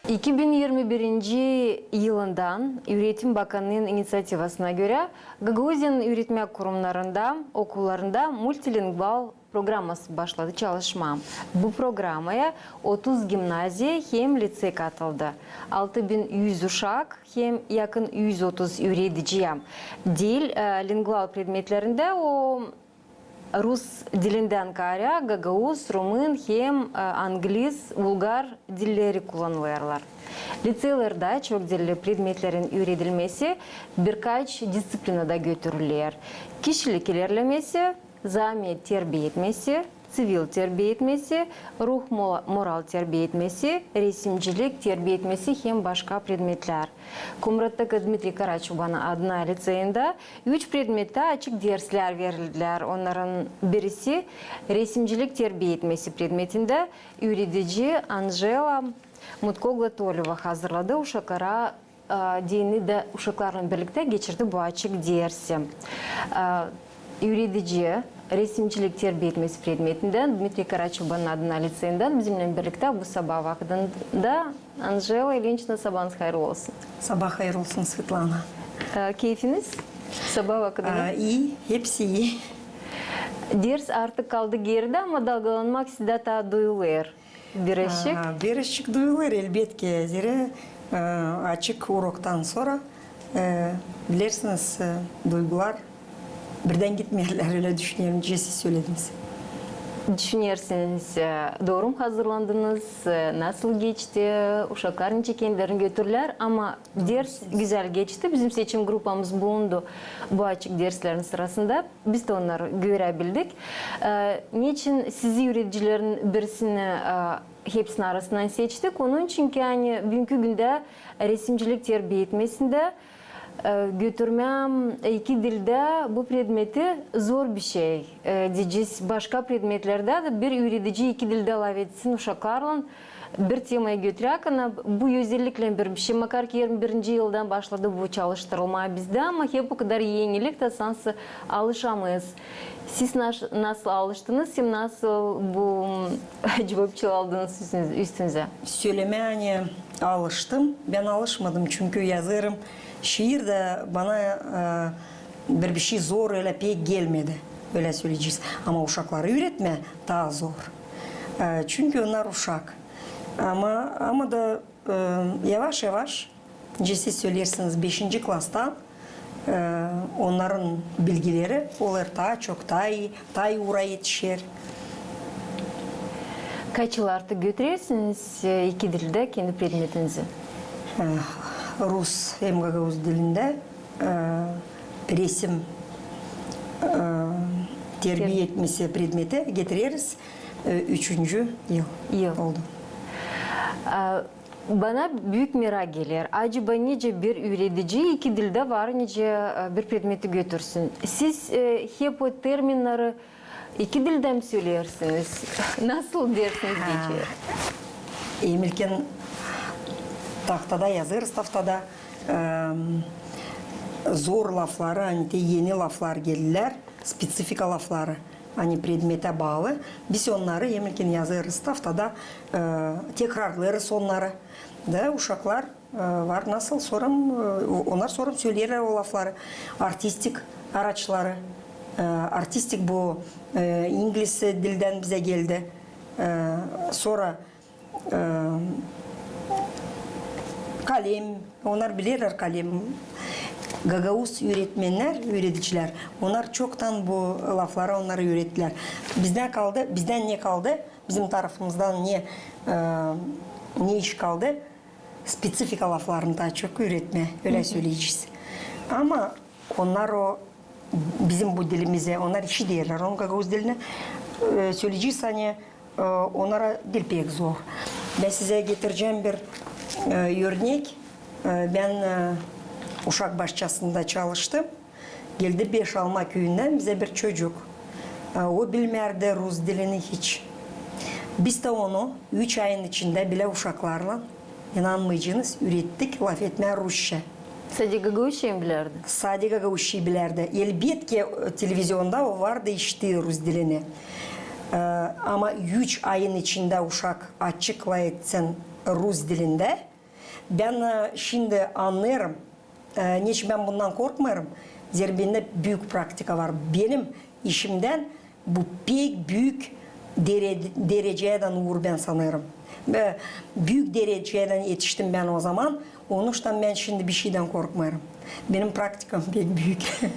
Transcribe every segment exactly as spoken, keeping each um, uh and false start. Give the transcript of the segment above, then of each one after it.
İki bin irmi birinci yılından Üüretim Bakanı'nın iniţiativasına görä Gagauziyanın üüretmä kurumnarında, okullarında multilingual programası başladı çalışmaa. Bu programaya otuz gimnaziya hem licey katıldı. Altı bin üz uşak hem yakın üz otuz üürediciyä. Dil, e, lingual predmetlerindä o rus dilindän kaarä gagauz, rumın hem, e, angliz, bulgar dilleri kullanılêrlar. Liceylerdä çok dilli predmetlerin üüredilmesi birkaç disţiplinada götürüler. Kişilik ilerlemesi, zamet terbiya etmesi, ţivil terbiya etmesi, ruh mo-, moral terbiya etmesi, resimcilik terbiya etmesi hem başka predmetlär. Komrattaki Dmitriy Karaçoban adına liceyindä üç predmettä açık derslär verildilär. Onnarın birisi resimcilik terbiya etmesi predmetindä üüredici Anjela Mutko-Glatoleva hazırladı uşaklara, e, deyni dä uşaklarlan birliktä geçirdi bu açık dersi. E, üüredici resimcilik terbiya etmesi predmetindän Dmitriy Karaçobanın adına liceyindän bizimnän birliktä bu sabaa vakıdında Anjela İlinçna, sabaaınız hayırlı olsun. Sabaa hayır olsun, Svetlana. E, keyfiniz? Sabaa vakıdında. E, ii, hepsi ii. Ders artık kaldı geridä, ama dalgalanmak sizdä taa duyulêr. Birazçık. Aa, birazçık duyulêr, elbetki, zerä, e, açık uroktan sora, e, bilersiniz, e, duygular birdän gitmeerlär, ölä düşünerim, nicä siz sölediniz. Düşünersiniz, e, dooru mu hazırlandınız, e, nasıl geçti, uşaklar nicä kendilerini götürdülär, ama ders gözäl geçti. Bizim seçim gruppamız bulundu bu açık derslerin sırasında. Biz dä onnarı göräbildik. E, neçin sizi üüredicilerin birisini, e, hepsinin arasından seçtik? Onun için ki, ani büünkü gündä resimcilik terbiya etmesindä, e, götürmää iki dildä bu predmeti zor bir şey. E, deyecez, başka predmetlerdä dä bir üüredici iki dildä lafetsin uşaklarlan, bir temayı götüräkän, bu özelliklän bir, bir şey. Makar ki irmi birinci yıldan başladı bu çalıştırılmaa bizdä, ama hep o kadar enilik, da sansın alışamêêrız. Siz nas-, nasıl alıştınız hem nasıl bu cevapçıl aldınız üstünüz-, üstünüzä? Sölemää, ani alıştım. Bän alışmadım, çünkü yazêrım şiir dä, bana, e, bir, bir şey zor ölä pek gelmedi, ölä söleyecez. Ama uşakları üüretmää taa zor. E, çünkü onnar uşak. Ama, ama da, e, yavaş-yavaş, nicä siz söleersiniz, beşinci klastan, e, onnarın bilgileri olêr taa çok, taa ii, taa ii uura etişer. Kaç yıl artık götürersiniz, e, iki dildä kendi predmetinizi? E, rus hem gagauz dilindä, e, resim, e, terbiya etmesi predmeti getireriz, e, üçüncü yıl oldu. A, bana büük merak geler. Acaba nicä bir üüredici iki dildä var nicä, e, bir predmeti götürsün? Siz, e, hep o terminneri iki dildä mi söleersiniz? Nasıl dersiniz geçer? Hem ilkin tahtada yazêrız, tahtada, e, zor lafları, ani te eni laflar gelirlär, spetsifika lafları, ani predmetä baalı. Biz onnarı hem ilkin yazêrız tahtada, e, tekrarlêêrız onnarı. Da uşaklar, e, var nasıl soram, e, onnar soram söleerlär o lafları. Artistik araçları, e, artistik bu, e, ingliz dildän bizä geldi. E, sora, e, kalem, onnar bilerlär kalem. Gagauz üüretmennär, üüredicilär, onnar çoktan bu lafları onnara üürettilär. Bizdä kaldı, bizdän ne kaldı, bizim tarafımızdan ne, e, ne iş kaldı? Spetsifika laflarını taa çok üüretmää, ölä söleyecez. Ama onnar o bizim bu dilimizä, onnar işiderlär onu, gagauz dilini, e, söleyecez, ani, e, onnara diil pek zor. Bän sizä getirecäm bir, e, örnek. E, bän, e, uşak başçasında çalıştım. Geldi Beşalma küüyündän bizä bir çocuk. E, o bilmärdi rus dilini hiç. Biz dä onu üç ayın içindä bilä uşaklarlan, inanmayacınız, üürettik lafetmää rusça. Sade gagauzçayı mı bilärdi? Sade gagauzçayı bilärdi. Elbetki, televizionda o vardı, işitti rus dilini. E, ama üç ayın içindä uşak açık lafetsin rus dilindä, Bän, e, şindi annêêrım, e, neçin bän bundan korkmêêrım. Zerä bendä büük praktika var. Benim işimdän bu pek büük dere-, derecädän uur, bän sanêrım. E, büük derecädän etiştim bän ozaman. Onuştan bän şindi bişeydän korkmêêrım. Benim praktikam pek büük.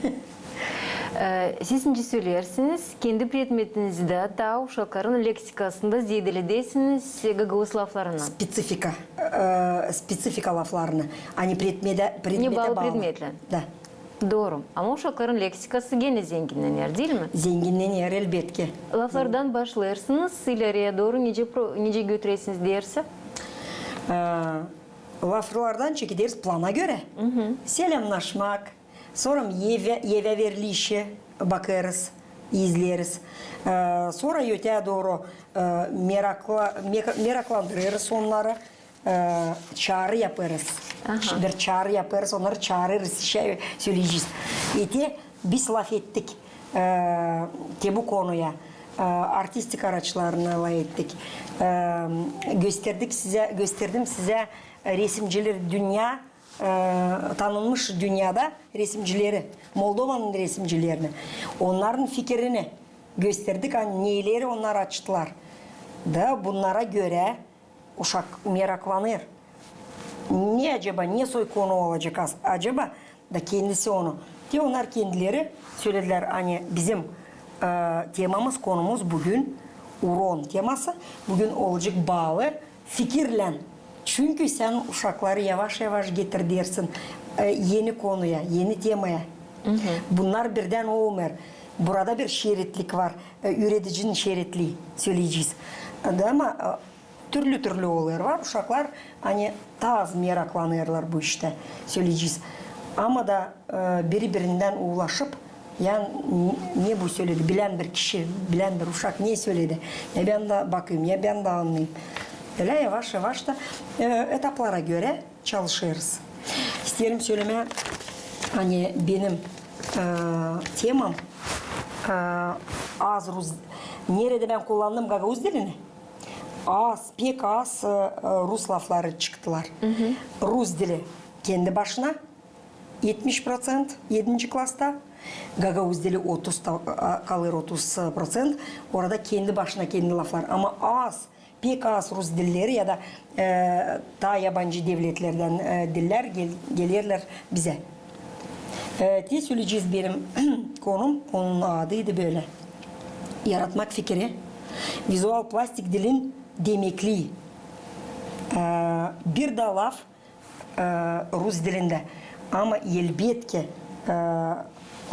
E, siz nicä söleersiniz, kendi predmetinizdä taa uşakların leksikasında zeedeledäsiniz gagauz laflarını? Spetsifika. E, spetsifika laflarını. Ani predmetä, predmetä baalı. Da. Dooru. Ama uşakların leksikası genä zenginnener, diil mi? Zenginnener, elbetki. Laflardan başlêêrsınız, ileriyä dooru nicä pro-, nicä götürersiniz dersi? E, laflardan çekederis plana görä. Selämnaşmak, sora evä, evä verilişi bakêrız, izleeriz. E, sora ötää dooru, e, merakla-, meka-, meraklandırêrız onnarı. E, çaarı yapêrız. Bir çaarı yapêrız, onnarı çaarêrız, şey, söleyecez. E te biz lafettik, e, te bu konuya. E, artistik araçlarını lafettik. E, gösterdik sizä, gösterdim sizä resimcileri dünnä, e, tanınmış dünnedä resimcileri, Moldovanın resimcilerini. Onnarın fikirini gösterdik, ani neleri onnar açtılar. Da bunnara görä uşak meraklanêr. Ne acaba, ne soy konu olacek az-, acaba da kendisi onu. Te onnar kendileri söledilär, ani bizim, e, temamız, konumuz büün uron teması, büün olacek baalı fikirlän. Çünkü sän uşakları yavaş-yavaş getirersin, e, eni konuya, eni temaya. Bunnar birdän olmêêr. Burada bir şeritlik var, e, üüredicinin şeritliyi, söleyecez. Da ama, e, türlü-türlü olêr. Var uşaklar, ani taa az meraklanêrlar bu iştä, söleyecez. Ama da, e, biri-birindän ulaşıp, ya n-, ne bu söledi, bilän bir kişi, bilän bir uşak ne söledi, ya bän dä bakayım, ya bän dä annayım. Ölä yavaş-yavaş da, e, etaplara görä çalışêrız. İsteerim sölemää, ani benim, e, temam, e, az rus, neredä bän kullandım gagauz dilini, az, pek az, e, e, rus lafları çıktılar. Rus dili kendi başına etmiş proţent edinci klasta, gagauz dili otuz ta-, e, kalêr otuz proţent, orada kendi başına kendi laflar. Ama az, pek az rus dilleri ya da, e, taa yabancı devletlerdän, e, dillär gel-, gelerlär bizä. E, te söleyecez benim konum, onun adıydı bölä. Yaratmak fikiri, vizual plastik dilin demeklii. E, bir da laf, e, rus dilindä. Ama elbetki, e,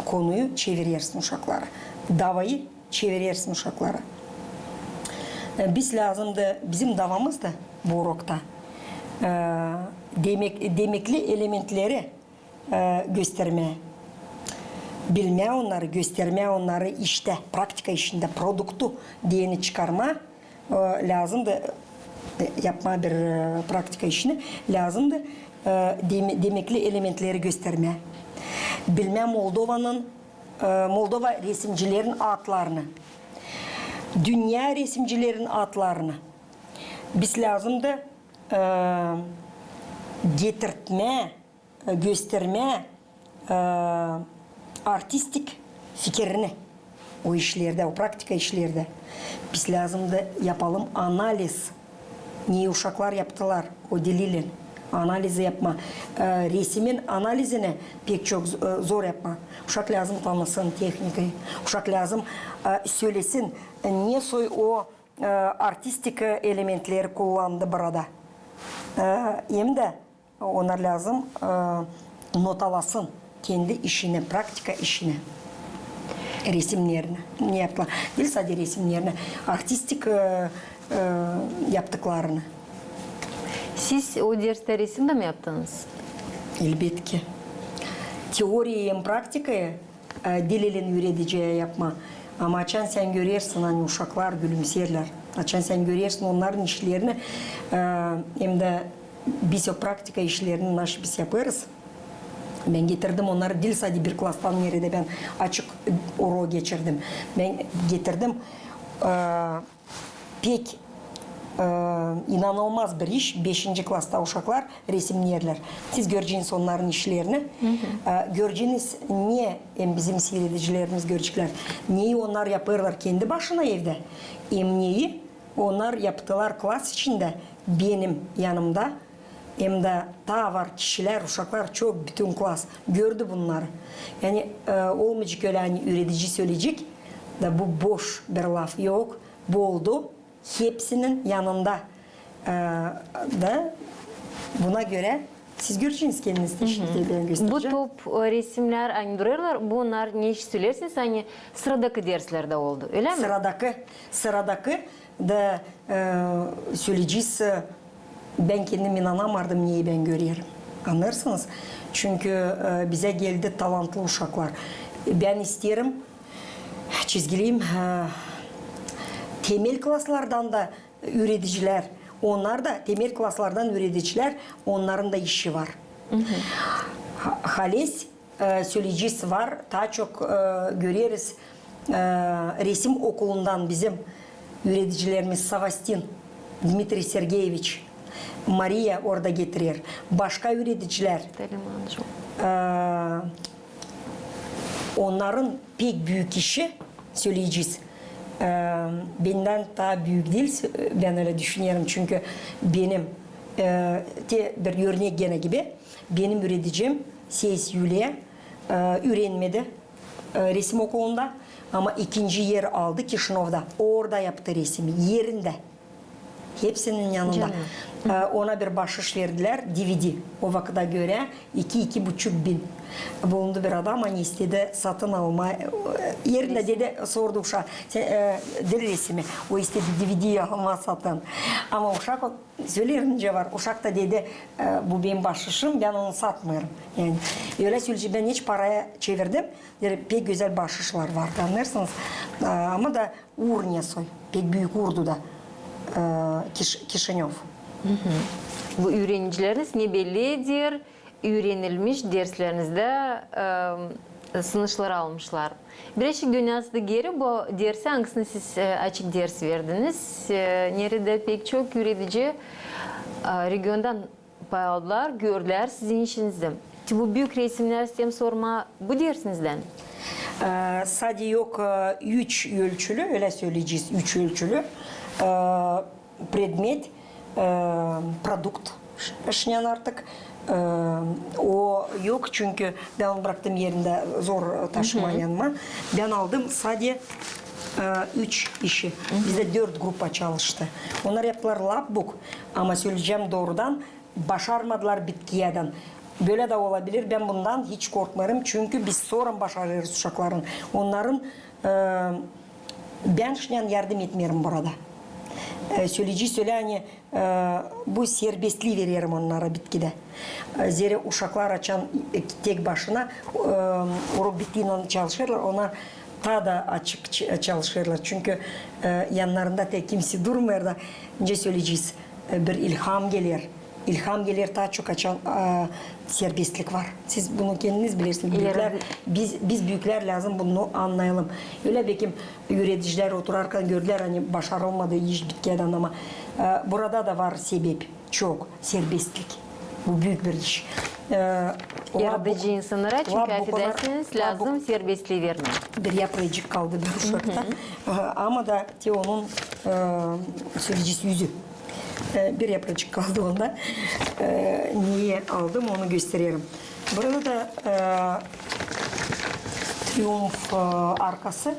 konuyu çevirersin uşaklara. Davayı çevirersin uşaklara. E, biz lääzımdı, bizim davamız da bu urokta, e, demek-, demekli elementleri, e, göstermää. Bilmää onnarı, göstermää onnarı iştä, praktika işindä, produktu deyni çıkarmaa. E, lääzımdı, e, yapmaa bir, e, praktika işini, lääzımdı, e, deme-, demekli elementleri göstermää. Bilmää Moldovanın, e, Moldova resimcilerin adlarını, dünnä resimcilerin adlarını. Biz lääzımdı, e, getirtmää, e, göstermää, e, artistik fikirini o işlerdä, o praktika işlerdä. Biz lääzımdı yapalım analiz, ne uşaklar yaptılar o dil ilin. Analizi yapmaa. E, resimin analizini pek çok z-, e, zor yapmaa. Uşak lääzım tanısın tehnikayı. Uşak lääzım, e, sölesin, e, ne soy o, e, artistik elementleri kullandı burada. E, hem dä onnar lääzım, e, notalasın kendi işini, praktika işini, resimnerini, ne yaptılar. Diil sade resimnerini, artistik, e, e, yaptıklarını. Siz o derstä resim dä mi yaptınız? Elbetki. Teoriyayı hem praktikayı, e, dil ilin üüredicää yapmaa. Ama açan sän görersin, ani uşaklar gülümserlär. Açan sän görersin onnarın işlerini, e, hem dä biz o praktika işlerini, naşı biz yapêrız. Bän getirdim onnarı diil sade bir klastan, neredä bän açık urok geçirdim. Bän getirdim, e, pek e, inanılmaz bir iş. Beşinci klasta uşaklar resimneerlär. Siz göreceniz onnarın işlerini. E, göreceniz, ne hem bizim siiredicilerimiz göreceklär, neyi onnar yapêrlar kendi başına evdä, hem neyi onnar yaptılar klas içindä, benim yanımda, hem dä taa var kişilär, uşaklar, çok, bütün klas gördü bunnarı. Yani, e, olmayacek ölä, ani üüredici söleyecek da bu boş bir laf, yok, bu oldu hepsinin yanında. E, da buna görä siz göreceniz kendiniz de, şindi bän gösterecäm. Bu top, e, resimnär, ani durêrlar, bunnar ne iş söleersiniz, ani sıradakı derslerdä oldu, ölä mi? Sıradakı, sıradakı da, e, söleyecez, e, bän kendim inanamardım, neyi bän görerim. Annêêrsınız? Çünkü, e, bizä geldi talantlı uşaklar. Bän isteerim çizgileyim, e, temel klaslardan da üüredicilär, onnar da temel klaslardan üüredicilär, onnarın da işi var. Ha-, halizdä e, söleyecez var, taa çok, e, göreriz, e, resim okulundan bizim üüredicilerimiz Savastin Dmitriy Sergeeviç, Mariya orada getirer. Başka üüredicilär. E, onnarın pek büük işi, söleyecez. E, bendän taa büük diil, bän ölä düşünerim, çünkü benim, e, te bir örnek genä gibi, benim üüredicim Seis Yuliya, e, üürenmedi, e, resim okulunda, ama ikinci er aldı Kişinovda. Orada yaptı resimi, erindä. Hepsinin yanında. E, ona bir başış verdilär, DVD. O vakıda görä iki, iki buçuk bin. Bulundu bir adam, ani istedi satın almaa. E, erindä dedi, sordu uşaa, sän, e, diil resimi. O istedi DVD almaa satın. Ama uşak o Söleerim, nicä var. Uşak da dedi, e, bu benim başışım, bän onu satmêêrım. Yani, ölä söleyecez, bän hiç paraya çevirdim. Deer, pek gözäl başışlar var, annêêrsınız. E, ama da uurnä soy, pek büük uurdu da, e, Kiş-, Kişinöv. Bu üürenicileriniz ne belli eder, üürenilmiş derslerizdä, e, sınışları almışlar. Birazçık dönäsä geeri bu dersi, angısını siz, e, açık ders verdiniz, e, neredä pek çok üüredici, e, regiondan pay aldılar, gördülär sizin işinizi. Te bu büük resimnär, isteerim sormaa, bu dersinizdän? E, sade yok, e, üç ölçülü, ölä söleyecez, üç ölçülü, e, predmet, e, produkt, ş-, şindän artık, e, o yok, çünkü bän onu braktım erindä, zor taşımaa yanıma. Bän aldım sade, e, üç işi. Bizdä dört grupa çalıştı. Onnar yaptılar lapbuk, ama söleyecäm doorudan, başarmadılar bitkiyädän. Bölä dä olabilir, bän bundan hiç korkmêêrım, çünkü biz sora başarêrız uşakların. Onnarın, e, bän şindän yardım etmeerim burada. E, söleyecez, sölä, ani, e, bu serbestliyi vererim onnara bitkidä. E, zerä uşaklar açan, e, tek başına, e, urok bittiynän çalışêrlar, onnar taa da açık ç-, çalışêrlar. Çünkü, e, yannarında tek kimsey durmêêr da, nicä söleyecez, e, bir ilham geler. İlham geler taa çok, açan, e, serbestlik var. Siz bunu kendiniz bilersiniz. Büüklär, biz, biz büüklär lääzım bunu annayalım. Ölä bekim üüredicilär oturarkan gördülär, ani başarılmadı iş bitkiyädän, ama, e, burada da var sebep. Çok serbestlik. Bu büük bir iş. E, o lapbuk, lapbuk onnar, afedersiniz, lapbuk lääzım serbestliyi vermää. Bir yapracık kaldı bir uşakta. E, ama da te onun, e, söleyecez üzü. E, bir yapracık kaldı onda. E, neyi aldım, onu göstererim. Burada da, e, Triumf, e, arkası,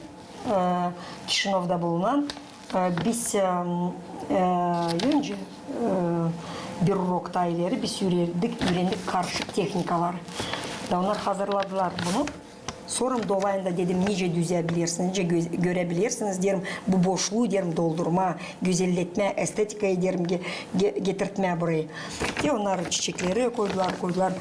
e, Kişinovda bulunan. E, biz, e, e, öncä, e, bir urok taa ileri biz üürendik, üürendik karışık tehnikaları. Da onnar hazırladılar bunu. Sora dolayında dedim, nicä düzäbilersiniz, nicä gö-, göräbilersiniz, deerim, bu boşluu, deerim, doldurmaa, gözelletmää, estetikayı, deerim, ge-, ge-, getirtmää burayı. Te onnar çiçekleri koydular, koydular,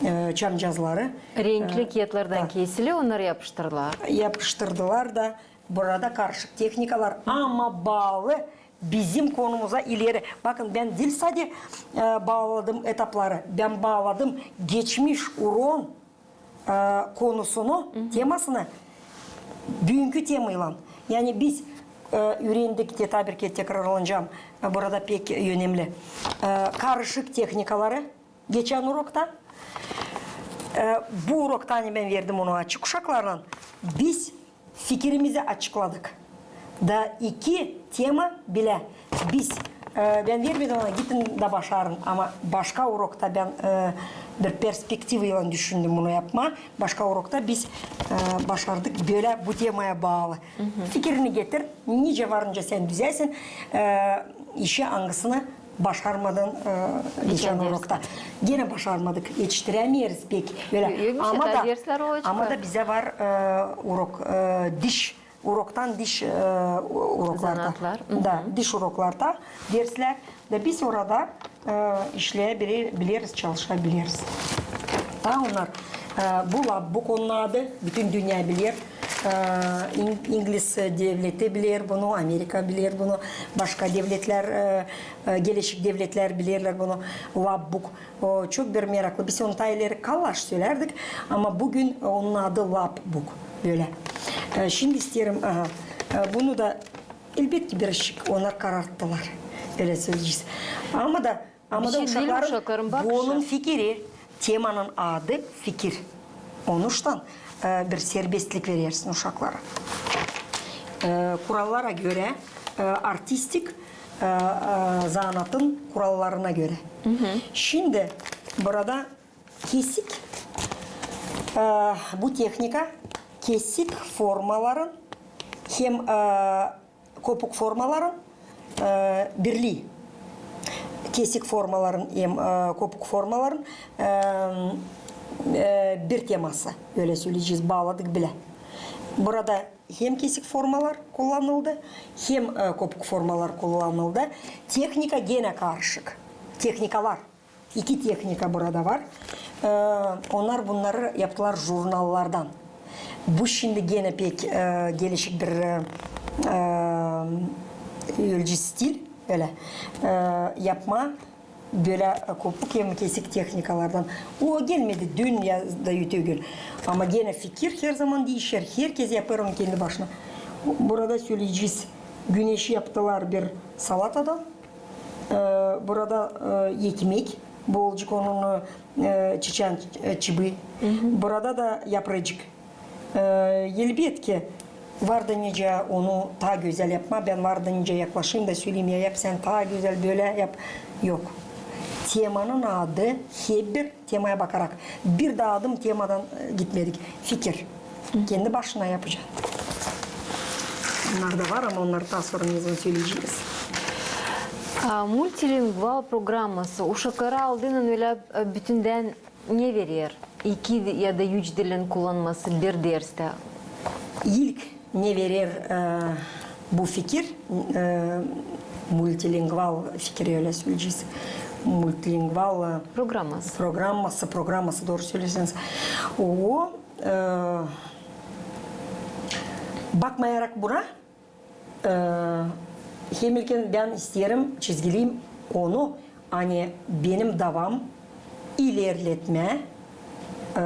e, çamcazları. Renkli, e, kiyatlardan kesili, onnarı yapıştırdılar. Yapıştırdılar da burada karışık tehnikalar, ama baalı bizim konumuza ileri. Bakın, bän diil sade, e, baaladım etapları, bän baaladım geçmiş uroon e, konusunu, temasını büünkü temaylan. Yani biz E, üürendik, te taa bir kerä tekrarlanacam. E, burada pek önemli. E, karışık tehnikaları geçän urokta. E, bu urokta, ani bän verdim onu açık uşaklarlan, biz fikirimizi açıkladık. Da iki tema bilä biz, e, bän vermedim ona, gidin da başarın. Ama başka urokta bän, e, bir perspektivaylan düşündüm bunu yapmaa. Başka urokta biz, e, başardık bölä bu temaya baalı. Fikirini getir, nicä var nicä sän düzäsin, e, işi, angısını başarmadın, e, geçän urokta. Genä başarmadık, etiştirämeeriz pek bölä. Ama da, ama da bizä var, e, urok, e, diş, uroktan diş, e, uroklarda. Da, diş uroklarda derslär. Da biz orada, e, işleyebileriz, çalışabiliriz. Taa onnar, e, bu Labbuk onun adı, bütün dünnä biler. E, İng-, İngliz devleti biler bunu, Amerika biler bunu, başka devletlär, e, e, geleşik devletlär bilerlär bunu, Labbuk. O çok bir meraklı. Biz onu taa ileri kallaş sölärdik, ama büün onun adı Labbuk, bölä. E, şindi isteerim, aha, e, bunu da, elbetki, bir şık onnar kararttılar, ölä söleyecez. Ama da, ama da uşakların, bu onun fikiri, temanın adı fikir. Onuştan, e, bir serbestlik verersin uşaklara. E, kurallara görä, e, artistik, e, e, zanaatın kurallarına görä. Şindi burada kesik, e, bu tehnika kesik formaların hem, e, kopuk formaların, e, birlii. Kesik formaların hem, e, kopuk formaların, e, e, bir teması, ölä söleyecez, baaladık bilä. Burada hem kesik formalar kullanıldı, hem, e, kopuk formalar kullanıldı. Tehnika genä karışık. Tehnikalar. İki tehnika burada var. E, onnar bunnarı yaptılar jurnallardan. Bu şindi genä pek, e, geleşik bir, e, e, ölä stil, ölä, e, yapmaa bölä, e, kopuk hem kesik tehnikalardan. O gelmedi dün ya da ötögün. Ama genä fikir herzaman diişer. Herkez yapêr onu kendi başına. Burada söleyecez, güneşi yaptılar bir salatadan. E, burada, e, ekmek, bolcuk onun, e, çiçän, e, çibi. Burada da yapracık. E, elbetki, var da nicä onu taa gözäl yapmaa. Bän var da nicä yaklaşayım da söleyim, ya yap sän taa gözäl, bölä yap. Yok. Temanın adı hep bir temaya bakarak. Bir da adım temadan, e, gitmedik. Fikir. Kendi başına yapacan. Onnar da var, ama onnarı taa sora ne zaman söleyecez. A, multilingual programması uşaklara aldıynan ölä, e, bütündän ne verer? İki ya da üç dilin kullanması bir derstä. İlk ne verer, e, bu fikir, e, multilingual fikir, ölä söleyecez. Multilingual, e, programması. Programması, programması, dooru söleersiniz. O, e, bakmayarak buna, e, hem ilkin bän isteerim çizgileyim onu, ani benim davam ilerletmää, e,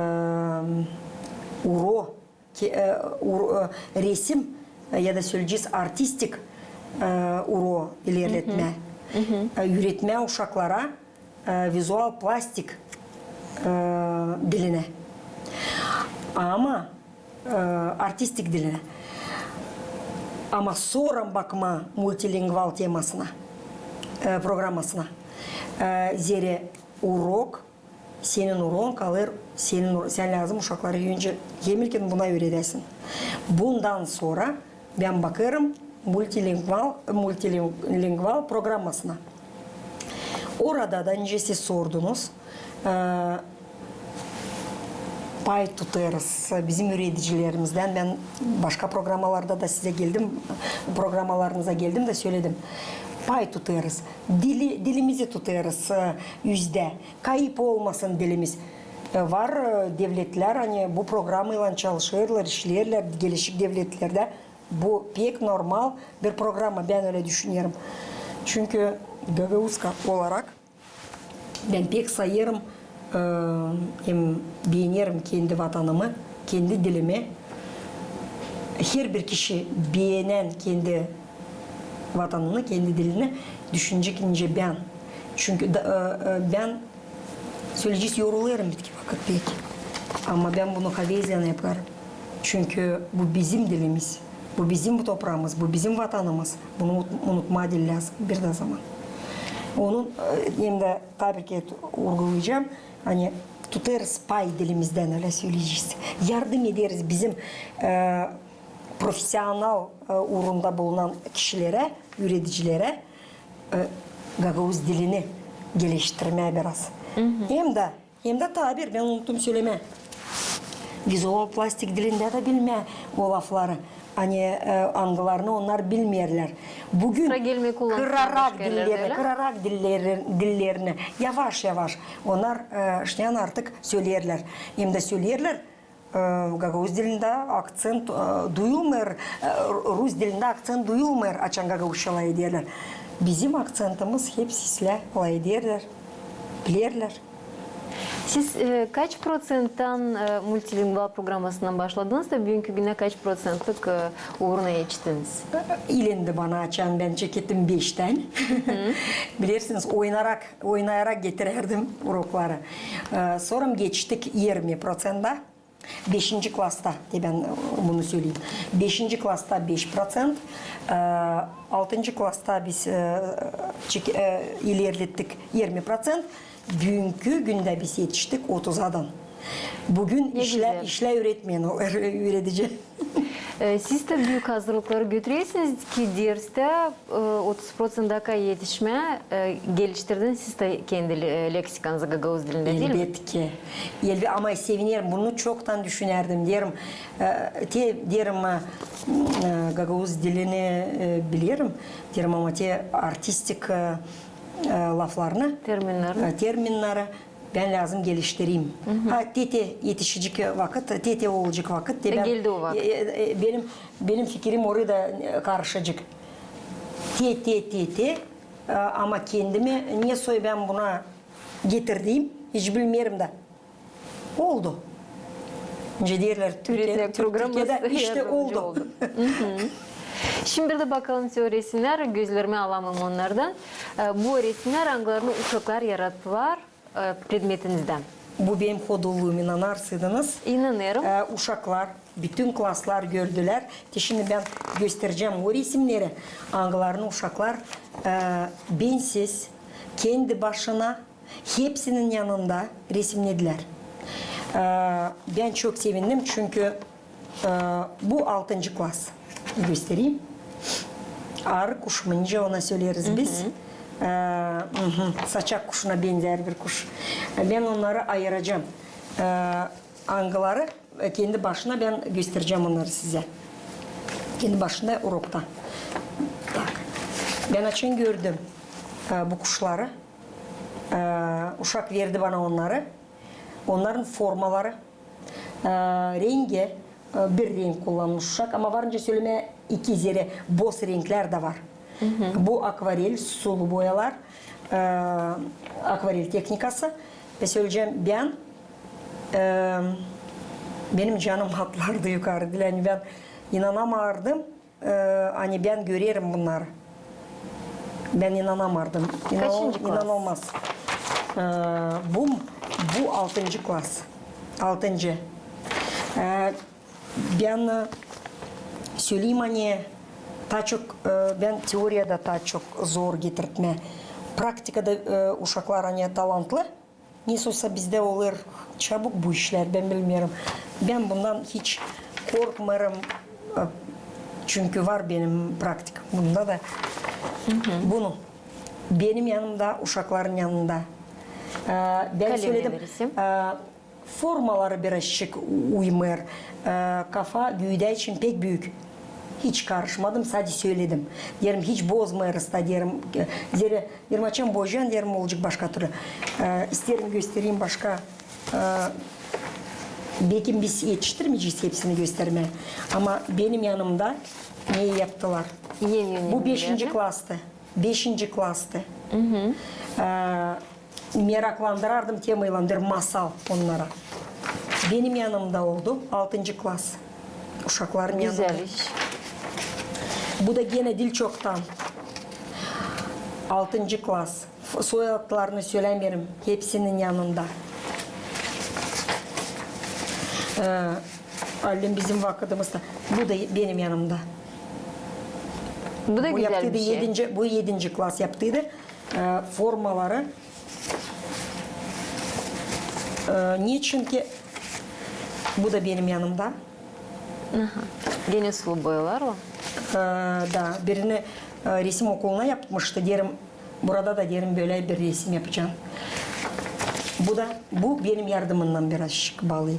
uro ke-, e, ur-, e, resim, e, ya da söleyecez artistik, e, uro ilerletmää, e, üüretmää uşaklara, e, vizual plastik, e, dilinä. Ama, e, artistik dilinä. Ama sora bakmaa multilingual temasına, e, programmasına. E, zerä urok, senin uroon kalêr, senin ur-, sän lääzım uşakları öncä hem ilkin buna üüredäsin. Bundan sora bän bakêrım multilingual, multilingual programmasına. Orada da, nicä siz sordunuz, e, pay tutêrız bizim üüredicilerimizdän. Bän başka programmalarda da sizä geldim, programmalarınıza geldim da söledim. Pay tutêrız. Dili, dilimizi tutêrız, e, üzdä. Kayıp olmasın dilimiz. E, var, e, devletlär, ani bu programmaylan çalışêrlar, işleerlär, geleşik devletlerdä. Bu pek normal bir programma, bän ölä düşünerim. Çünkü gagauska olarak bän pek sayêrım, e, hem beenerim kendi vatanımı, kendi dilimi. Herbir kişi beenän kendi vatanını, kendi dilini düşünecek nicä bän. Çünkü da, e, e, bän söleyecez, yorulêrım bitki vakıt pek. Ama bän bunu havezlän yaparım. Çünkü bu bizim dilimiz, bu bizim topraamız, bu bizim vatanımız. Bunu unut-, unutmaa diil lääzım bir dä zaman. Onun, e, hem dä taa bir kerä urgulayacam, ani tutêrız pay dilimizdän, ölä söleyecez. Yardım ederiz bizim, e, profesional, e, uurunda bulunan kişilerä, üüredicilerä, e, gagauz dilini geliştirmää biraz. Hem dä, hem dä taa bir, bän unuttum sölemää. Vizual plastik dilindä dä bilmää o lafları, ani, e, angılarını onnar bilmeerlär. Bugün kırarak dillerini, kırarak dillerini, yavaş-yavaş onnar, e, şindän artık söleerlär. Hem dä söleerlär, e, gagauz dilindä akţent, e, duyulmêêr, e, rus dilindä akţent duyulmêêr, açan gagauzça lafederlär. Bizim akţentimiz hepsi islää lafederlär, bilerlär. Siz, e, kaç proţenttan, e, multilingual programasından başladınız da büünkü günä kaç proţentlik, e, uuruna etiştiniz? İlendi bana, açan bän çekettim beştän. Bilersiniz, oynarak, oynayarak getirärdim urokları. E, sora geçtik irmi proţenta. Beşinci klasta, te bän, e, bunu söleyim. Beşinci klasta beş proţent, e, altıncı klasta biz, e, çek-, e, ilerlettik irmi proţent. Büünkü gündä biz etiştik otuzadan. Büünkü işlää, işlää üüretmän, o, üüredicä. E, siz dä büük hazırlıkları götürersiniz ki derstä, e, otuz proţenta etişmää, e, geliştirdiniz siz dä kendi le-, e, leksikanızı gagauz dilindä, diil mi? Elbetki. Elbe-, ama sevinerim, bunu çoktan düşünärdim. Deerim, e, te, deerim, e, m, e, gagauz dilini, e, bilerim. Deerim, ama te artistik, e, e, laflarını, terminnarı, e, terminnarı bän lääzım geliştireyim. Ha, te-te etişecek vakıt, te-te olacek vakıt, te bän, e, e, e, benim, benim fikirim orayı da, e, karışacek. Te-te-te-te, e, ama kendimi ne soy bän buna getirdim, hiç bilmeerim da. Oldu. Nicä deerlär Türkiyedä, Türkiyedä iştä oldu. Şindi bir dä bakalım o resimnär, gözlerimä alamam onnardan. E, bu resimnär, angılarını uşaklar yarattılar, e, predmetinizdä. Bu benim hodulluum, inanarsaydınız. İnanêrım. E, uşaklar, bütün klaslar gördülär. Te şindi bän gösterecäm o resimneri, angılarını uşaklar, e, bensiz, kendi başına, hepsinin yanında resimnedilär. E, bän çok sevindim, çünkü, e, bu altıncı klas. Göstereyim. Arı kuş mu, nicä ona söleriz biz. E, saçak kuşuna benzär bir kuş. E, bän onnarı ayıracam. E, angıları, e, kendi başına bän gösterecäm onnarı sizä. Kendi başına urokta. Tak. Bän açan gördüm, e, bu kuşları. E, uşak verdi bana onnarı. Onnarın formaları, e, rengi, e, bir renk kullanmış uşak, ama var nicä sölemää, iki zerä boz renklär dä var. Bu akvarel, sulu boyalar, e, akvarel tehnikası. Ve söleyecäm, bän, e, benim canım atlardı yukarı, diil, ani bän inanamardım. E, ani bän görerim bunnarı. Bän inanamardım. İnanıl-, inanılmaz. E, bu, bu altıncı klas. Altıncı. E, bän, e, söleyim, ani taa çok, e, bän teoriyada taa çok zor getirtmää. Praktikada, e, uşaklar, ani talantlı, ne olsa bizdä olur çabuk bu işlär, bän bilmeerim. Bän bundan hiç korkmêêrım, e, çünkü var benim praktikam bunda da. Bunu benim yanımda, uşakların yanında. E, bän söledim, e, formaları birazçık uymêêr. E, kafa güüdä için pek büük. Hiç karışmadım, sade söledim. Deerim, hiç bozmêêrız da, deerim, e, zerä, deerim, açan bozacam, deerim, olacek başka türlü. E, isteerim göstereyim başka. E, bekim biz etiştirmeyecez hepsini göstermää. Ama benim yanımda ne yaptılar? Bu beşinci klastı. Beşinci klastı. E, meraklandırardım temaylan bir masal onnara. Benim yanımda oldu, altıncı klas. Uşakların yanında. Gözäl iş. Bu da genä diil çoktan. Altıncı klas. F-, soyadlarını sölämeerim. Hepsinin yanında. Ee, Allim bizim vakıdımızda. Bu da benim yanımda. Bu da Bu güzel yaptıydı bir şey. Yedinci, bu yedinci klas yaptıydı. Ee, formaları. Ee, niçin ki bu da benim yanımda. Aha. Genä sulu boyalar o. Ee, da, birini e, resim okuluna yapmıştı. Derim, burada da derim, bölä bir resim yapacam. Bu da, bu benim yardımımnan birazcık baalı.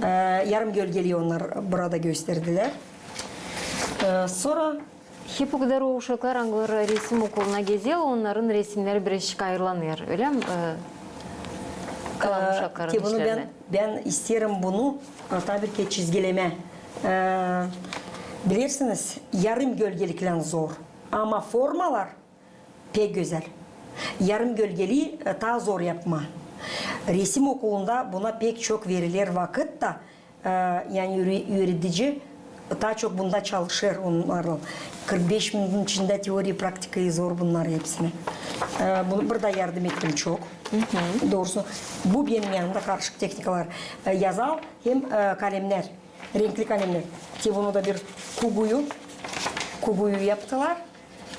Ee, yarım gölgeli onnar burada gösterdilär. Ee, sora Hep o kadar o uşaklar, angıları resim okuluna gezer, onnarın resimneri birazcık ayırılanêr, ölä mi? Ee, kalan uşakların Te bunu işlerine. Bän, bän isteerim bunu, e, tabii ki çizgilemää. E, bilersiniz, yarım gölgeliklän zor. Ama formalar pek gözäl. Yarım gölgeli e, taa zor yapmaa. Resim okulunda buna pek çok veriler vakıt da, e, yani üre-, üüredici taa çok bunda çalışêr onnarlan. Kırk beş minutun içindä teoriya, praktikayı zor bunnar hepsini. E, bunu burada yardım ettim çok. Doorusu, bu benim yanımda karışık tehnikalar. E, yazal hem e, kalemnär, renkli kalemnär. Te bunu da bir kuguyu, kuguyu yaptılar.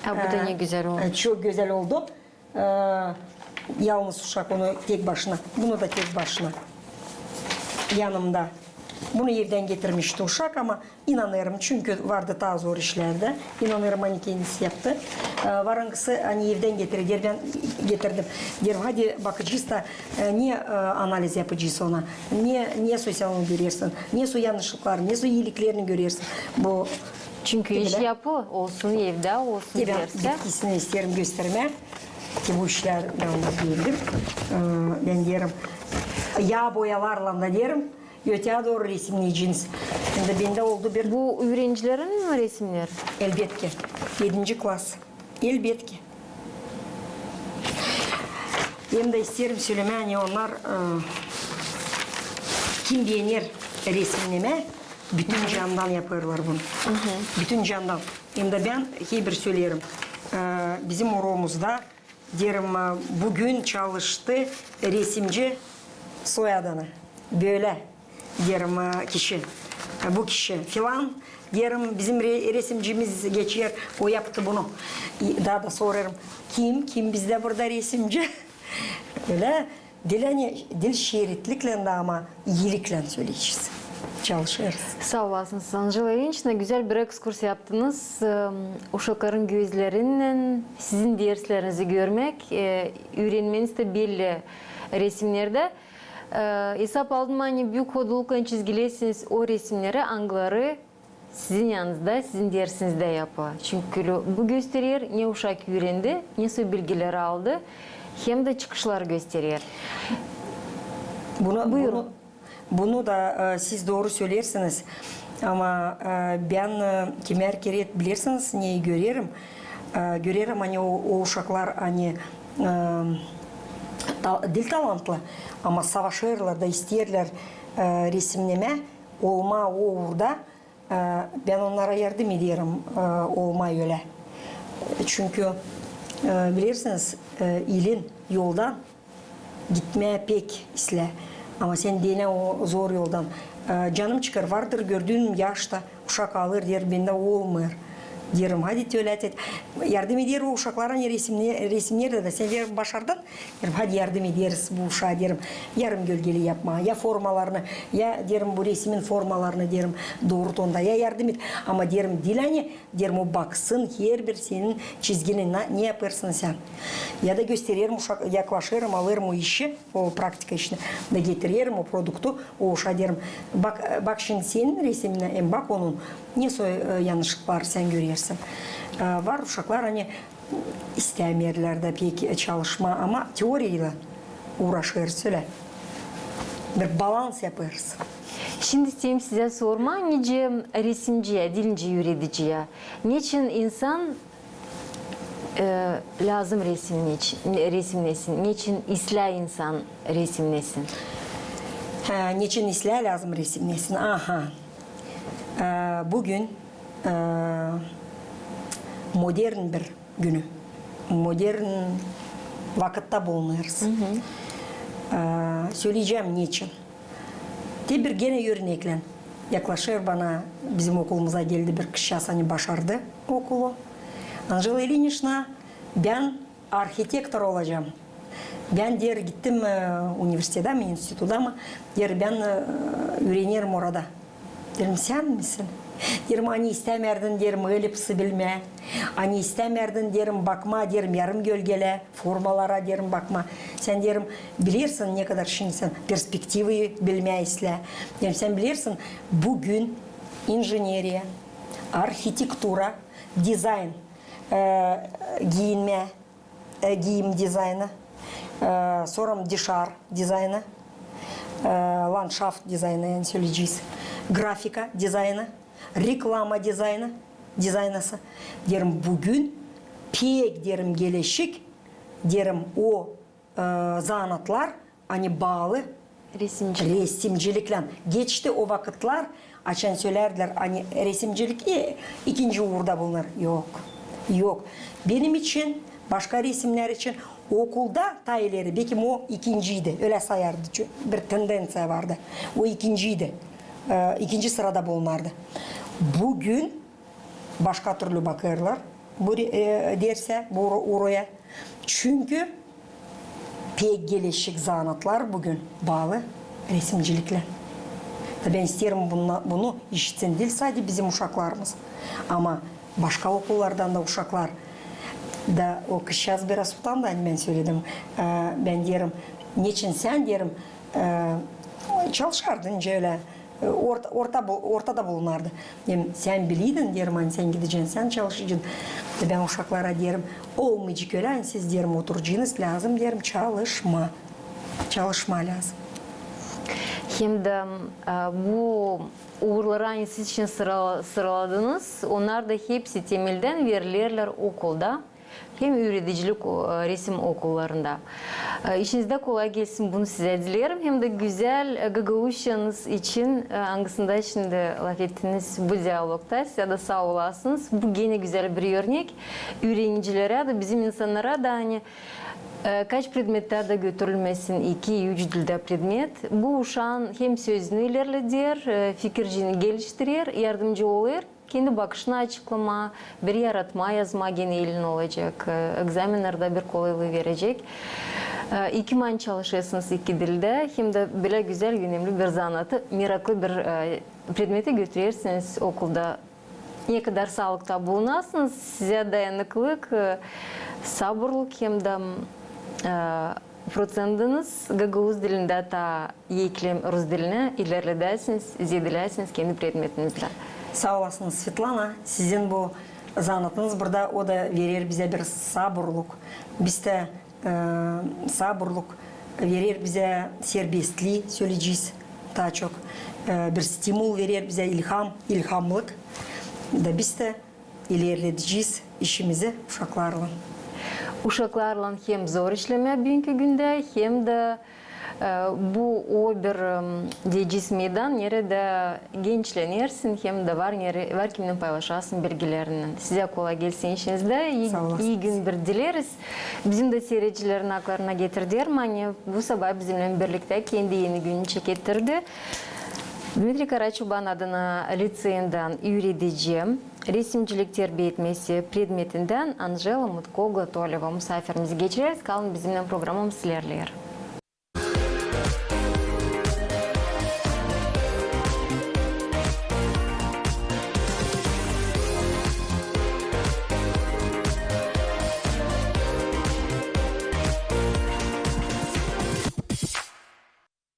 Ha, bu da ne gözäl oldu. E, çok gözäl oldu. E, yalnız uşak onu tek başına, bunu da tek başına yanımda. Bunu evdän getirmişti uşak, ama inanêrım, çünkü vardı taa zor işlär dä. İnanêrım, ani kendisi yaptı. E, var angısı, ani evdän getirer, deer, bän getirdim. Deerim, hadi bakacez da, e, ne e, analiz yapacez ona, ne, ne soy sän onu görersin, ne soy yannışlıklar, ne soy iiliklerini görersin. Bu Çünkü iş yapı olsun, evdä olsun, Te bän dersä. bitkisini isteerim göstermää. Te bu işlär bän dä gördüm. E, bän deerim, ya boyalarlan da deerim, öteyä dooru resimneyeceniz. Şimdi bendä oldu bir... Bu üürencilerinnän mi resimnär? Elbetki. Edinci klas. Elbetki. Hem dä isteerim sölemää, ani onnar, e, kim beener resimnemää, bütün candan yapêrlar bunu. Bütün candan. Hem dä bän hep bir söleerim. E, bizim urogumuzda, deerim, e, büün çalıştı resimci soy adını. Bölä, deerim, e, kişi. E, bu kişi filan, deerim, bizim re-, resimcimiz geçer, o yaptı bunu. İ, taa da sorêrım, kim, kim bizdä burada resimci? Ölä, diil ani, diil şeerliklän dä, ama iiliklän söleyecez. Çalışêrız. Saa olasınız, Anjela İliniçna, gözäl bir ekskurs yaptınız. Em, uşakların gözlerinnän, sizin derslerinizi görmäk, e, üürenmeniz dä belli resimnerdä. E, esap aldım, ani büük hoduluklan çizgilersiniz o resimneri, angıları sizin yanınızda, sizin dersinizdä yapıla. Çünkü bu gösterer, ne uşak üürendi, ne soy bilgileri aldı, hem dä çıkışları gösterer. Bunu, Buyurun. Bunu, bunu da, e, siz dooru söleersiniz. Ama, e, bän, e, kimär kerä, bilersiniz, neyi görerim? E, görerim, ani o, o uşaklar, ani, e, ta-, diil talantlı, ama savaşêrlar da isteerlär, e, resimnemää, olmaa o uurda. E, bän onnara yardım ederim, e, olmaa ölä. Çünkü, e, bilersiniz, e, iilin yoldan gitmää pek islää. Ama sän denä o zor yoldan. E, canım çıkêr, vardır gördüüm yaşta, uşak alêr, deer, bendä olmêêr. Deerim, hadi te ölä et. Yardım eder o uşaklara, ani resimne-, resimnerdä dä. Sän, deer, başardın, deerim, hadi yardım ederiz bu uşaa, deerim, yarım gölgeli yapmaa, ya formalarını, ya, deerim, bu resimin formalarını, deerim, dooru tonda, ya yardım et. Ama, deerim, diil ani, deerim, o baksın herbir senin çizgini, na-, ne yapêrsın sän. Ya da göstererim uşak, yaklaşêrım, alêrım o işi, o praktika işini, da getirerim o produktu, o uşaa deerim, bak, bak şindi senin resiminä, hem bak onun, ne soy, e, yannışlıklar sän görersin. E, var uşaklar, ani istämeerlär dä pek çalışmaa, ama teoriyaylan uuraşêrız ölä. Bir balans yapêrız. Şindi isteerim sizä sormaa, nicä resimciyä, diil nicä üürediciyä. Neçin insan, e, lääzım resimneç-, resimnesin? Neçin islää insan resimnesin? Hä, neçin islää lääzım resimnesin? Aha. E, büün, e, modern bir günü. modern vakıtta bulunêrız. Ee, söleyecäm neçin. Te bir genä örneklän. Yaklaşêr bana, bizim okulumuza geldi bir kızçaaz, ani başardı okulu. Anjela İlinişna, bän arhitektor olacam. Bän, deer, gittim, e, universitetä mi, instituta mı, deer, bän, e, üürenerim orada. Deerim, sän misin? Deerim, ani istämärdin, deerim, elipsi bilmää. Ani istämärdin, deerim, bakmaa, deerim, yarım gölgelää, formalara, deerim, bakmaa. Sän, deerim, bilersin, ne kadar şindi sän perspektivayı bilmää islää. Deerim, sän bilersin, büün injineriya, arhitektura, dizayn, e, giiyinmää, e, giiyim dizaynı, e, sora dışarı dizaynı, e, landşaft dizaynı, ani söleyecez, grafika dizaynı, reklama dizaynı, dizaynası. Deerim, büün pek, deerim, geleşik, deerim, o, e, zanaatlar, ani baalı resimciliklän. Geçti o vakıtlar, açan sölärdilär, ani resimcilik, e, ikinci uurda bulunêr. Yok. Yok. Benim için, başka resimnär için okulda taa ileri, bekim o ikinciydi, ölä sayardı, çü-, bir tendenţiya vardı. O ikinciydi. E, ikinci sırada bulunardı. Büün başka türlü bakêrlar bu re-, e, dersä, bu uro-, uuraya. Çünkü pek geleşik zanaatlar büün baalı resimciliklän. Da bän isteerim bunu, bunu işitsin diil sade bizim uşaklarımız, ama başka okullardan da uşaklar. Da o kızçaaz biraz utandı, ani bän söledim. E, bän deerim, neçin sän, deerim, e, çalışardın nicä ölä, e, orta, orta bu-, ortada bulunardı. Hem sän bileydin, deerim, ani sän gidecän, sän çalışacan. Da bän uşaklara deerim, olmayacek ölä, ani siz, deerim, oturacanız, lääzım, deerim, çalışmaa. Çalışmaa lääzım. Hem dä, e, bu uurları, ani siz şindi sıra-, sıraladınız, onnar da hepsi temeldän verilerlär okulda hem üüredicilik o-, e, resim okullarında. E, işinizdä kolay gelsin, bunu sizä dileerim. Hem dä gözäl, e, gagauzçanız için, e, angısında şindi lafettiniz bu dialogta, sizä dä saa olasınız. Bu genä gözäl bir örnek üürenicilerä dä, bizim insannara da, ani, e, kaç predmettä dä götürülmesin iki, üç dildä predmet. Bu uşaan hem sözünü ilerleder, e, fikirciini geliştirer, yardımcı olêr kendi bakışını açıklamaa, bir yaratmaa, yazmaa genä elin olacek, e, egzamennerdä bir kolaylıı verecek. E, iki man çalışêrsınız iki dildä, hem dä bölä gözäl, önemli bir zanaatı, meraklı bir, e, predmeti götürersiniz okulda. Ne kadar saalıkta bulunasınız, sizä dayanıklılık, e, saburluk hem dä, e, procentiniz gagauz dilindä taa eklem rus dilinä ilerledäsiniz, zeedelääsiniz kendi predmetinizdä. Saa olasınız, Svetlana. Sizin bu zanaatınız burada, o da verer bizä bir saburluk. Biz dä, e, saburluk verer bizä serbestlii, söleyecez taa çok. E, bir stimul verer bizä, ilham, ilhamlık. Da biz dä ilerledecez işimizi uşaklarlan. Uşaklarlan hem zor işlemää büünkü gündä, hem dä, e, bu o bir, em, deyecez meydan, neredä gençlenersin, hem dä var nere-, var kimnän paylaşasın bilgilerini. Sizä kolay gelsin işinizdä. İi, saa olasınız. İi günler dileriz. Bizim dä siiredicilerin aklarına getirderim, ani bu sabaa bizimnän birliktä kendi eni gününü çekettirdi Dmitriy Karaçoban adına liţeyindän üüredici, resimcilik terbiya etmesi predmetindän Anjela Mıtko-Glatoleva musaafirimiz. Geçireriz, kalın bizimnän, programamız ilerleer.